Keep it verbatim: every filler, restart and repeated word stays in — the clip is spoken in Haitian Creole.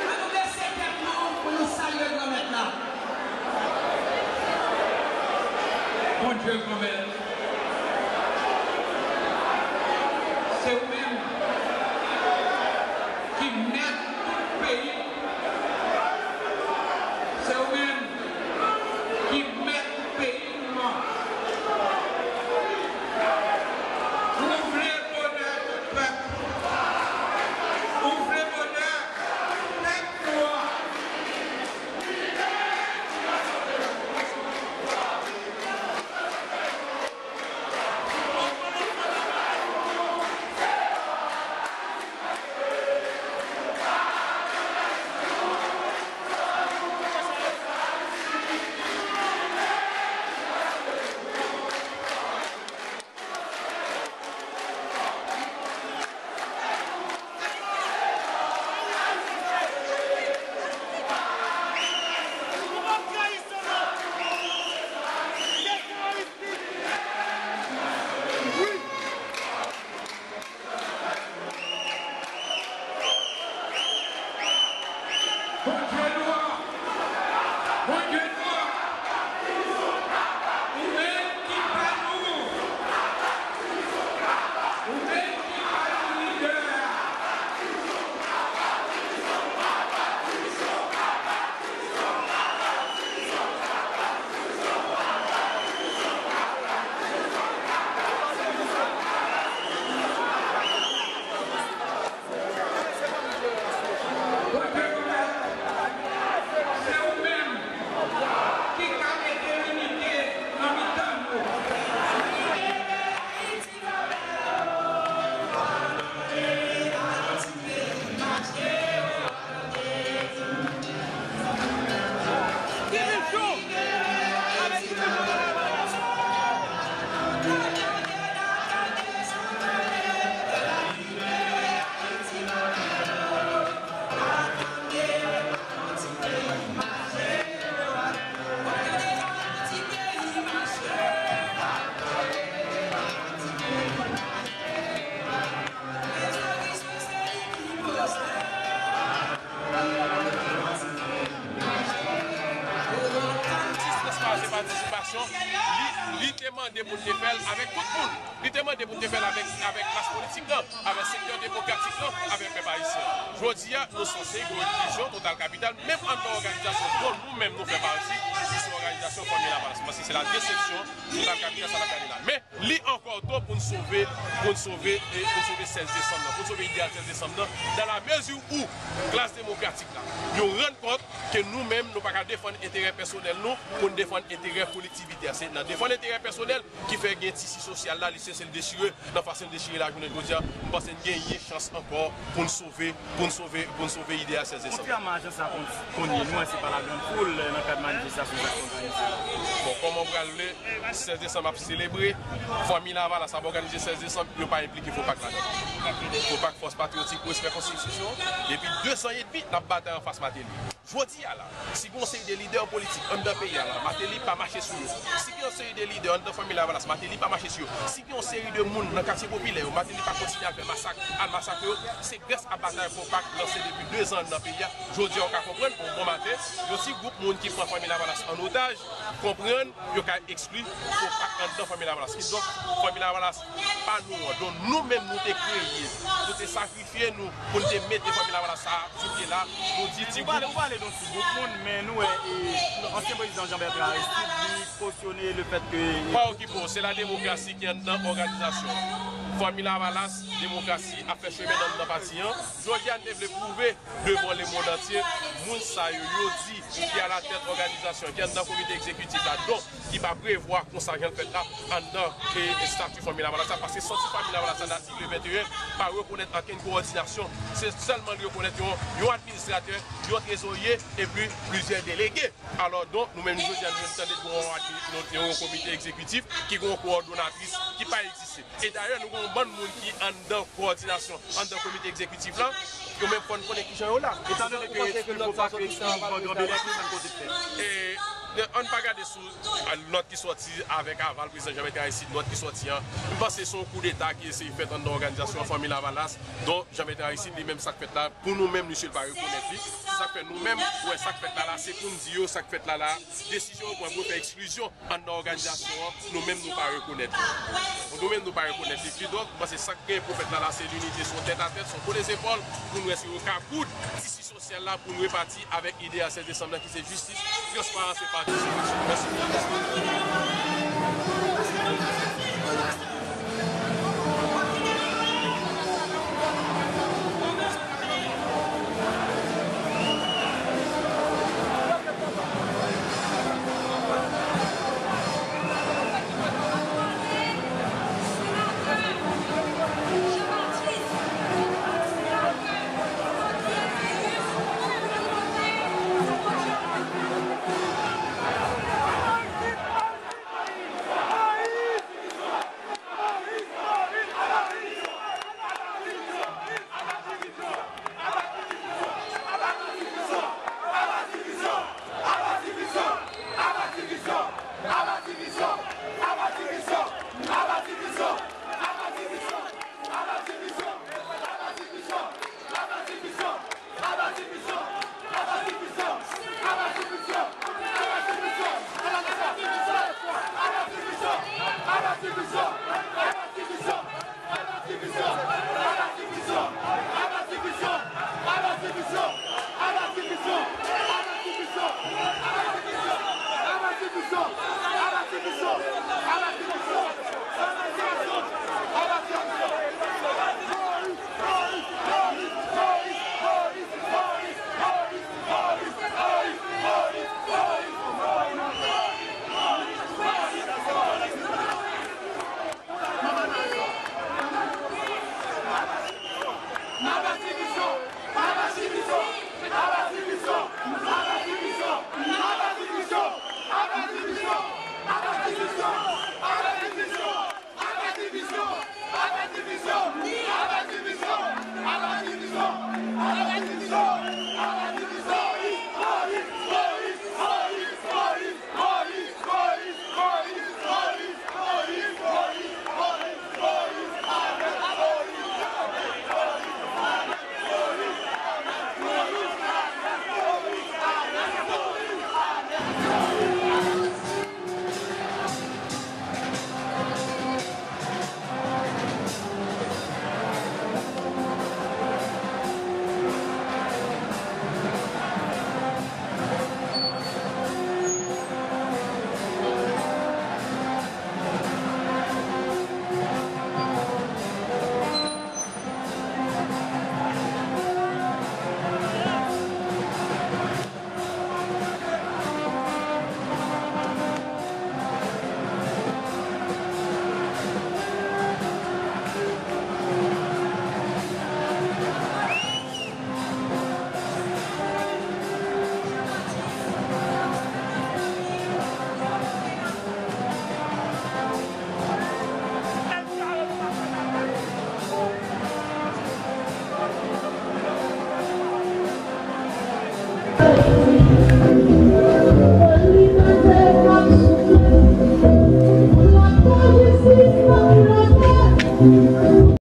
Ann nou bese tèt nou pou nou salye Granmèt la. Bondye Granmèt, se ou menm ki mèt tout peyi. Se ou menm ki mèt peyi nou an. Ou vle bonè tout pèp. Ou vle bonè pèp nou an. Bondye nou an, Bondye nou an, ou menm ki pa nou, ou menm ki pa nou lidè a. Se ou menm ki ka mete linite nan mitan nou. Patisipasyon, li, li te mande pou n te fè l avèk tout moun. Li te mande pou n te fè l avèk, avèk klas politik la, avèk sektè demokratik la, avèk pèp ayisyen. Jodi a, nou sanse gen yon divizyon Total Capital, menm anndan òganizasyon dont nou menm nou fè pati, ki se òganizasyon Fanmi Lavalas. Paske se la desepsyon Total Capital sa n ap gade la. Men, li ankò to pou n sove, pou n sove, e pou n sove sèz desanm nan, pou n sove ideyal sèz desanm nan, dans la mesure où klas demokratik la, yo rann kont ke nou menm, nou pa ka defann enterè pèsonèl nou pou n defann enterè kolektivite a. Se nan defann enterè pèsonèl ki fè gen tisi sosyal la, li sese l dechire, nan fason l dechire lajounen jodi a, m panse n genyen chans ankò pou n sove, pou n sove, pou n sove ide a sèz desanm. Kontrèman a jan sa konn, konn ye, nou wè se pa lagrann foul, nan kad manifestasyon sa k òganize la. Bon, kòman w pral vle sèz desanm ap selebre, Fanmi Lavalas ap òganize sèz desanm, yo pa enplike FOPAK ladan l. FOPAK, Fòs Patriyotik pou Respè Konstitisyon, depi de zan edmi, n ap batay anfas Martelly. Jodi a la, si gen yon seri de lidè politik anndan peyi a la, Martelly pa mache sou yo. Si gen yon seri de lidè anndan Fanmi Lavalas, Martelly pa mache sou yo. Si gen yon seri de moun nan katye popilè yo, Martelly pa kontinye al fè masak, al masakre yo, se grès a batay FOPAK lanse depi de zan anndan peyi a. Jodi a, w ka konprann, yon bon maten, yon ti gwoup moun ki pran Fanmi Lavalas an otaj, konprann, yo ka ekskli FOPAK anndan Fanmi Lavalas. Kidonk, Fanmi Lavalas pa nou an. Donk, nou menm, nou te kreye, nou te sakrifye nou pou n te mete Fanmi Lavalas sa a sou pye la. Nou di ti gwoup. Ou pale, ou pale de yon ti gwoup moun, men nou wè, e, ansyen prezidan Jean Bertrand Aristide, li kosyone le fèt ke. Pa okipe w, se la demokrasi ki anndan òganizasyon. Fanmi Lavalas, demokrasi ap fè chemen nan anndan pati an. Jodi a, n te vle pwouve devan lemonn antye, moun sa yo, yo di, ki alatèt òganizasyon, ki anndan komite egzekitif la, donk, ki pa prevwa konsa jan l fèt la, anndan, e, estati Fanmi Lavalas la, paske sòti Fanmi Lavalas la, dati le venteyen, pa rekonèt ankenn kowòdinasyon. Se sèlman li rekonèt yon, yon administratè, yon trezorye, epi plizyè delege. Alò, donk, nou menm jodi a, nou menm tande gen yon admi-, yon komite egzekitif ki gen yon kowòdonatris ki pa egziste. E dayè, nou gen yon bann moun ki anndan kowòdinasyon, anndan komite egzekitif la, yo menm fò n konnen kijan yo la. Etandone ke Stilfo pa sòti sou Gran Bèlè, ki menm kote fè. E, ann pa gade sou, a, nòt ki sòti avèk aval prezidan Jean Bertrand Aristide, nòt ki sòti an. M panse se yon koudeta ki eseye fèt anndan òganizasyon Fanmi Lavalas, dont Jean Bertrand Aristide, li menm sa k fèt la, pou nou menm, misye l pa rekonèt li. Se sa k fè nou menm, wè sa k fèt la la, se pou n di yo sa k fèt la la, desizyon yo pran pou yo fè eksklizyon anndan òganizasyon an, nou menm nou pa rekonèt li. Nou menm nou pa rekonèt li. Kidonk, mwen se sa k gen pou fèt la la, se linite, se yon tèt a tèt, se yon kole zepòl, pou nou wè si yo ka bout tisi sosyal la, pou nou repati avèk ide a sèz desanm nan ki se jistis, transparans e patisipasyon. Mèsi.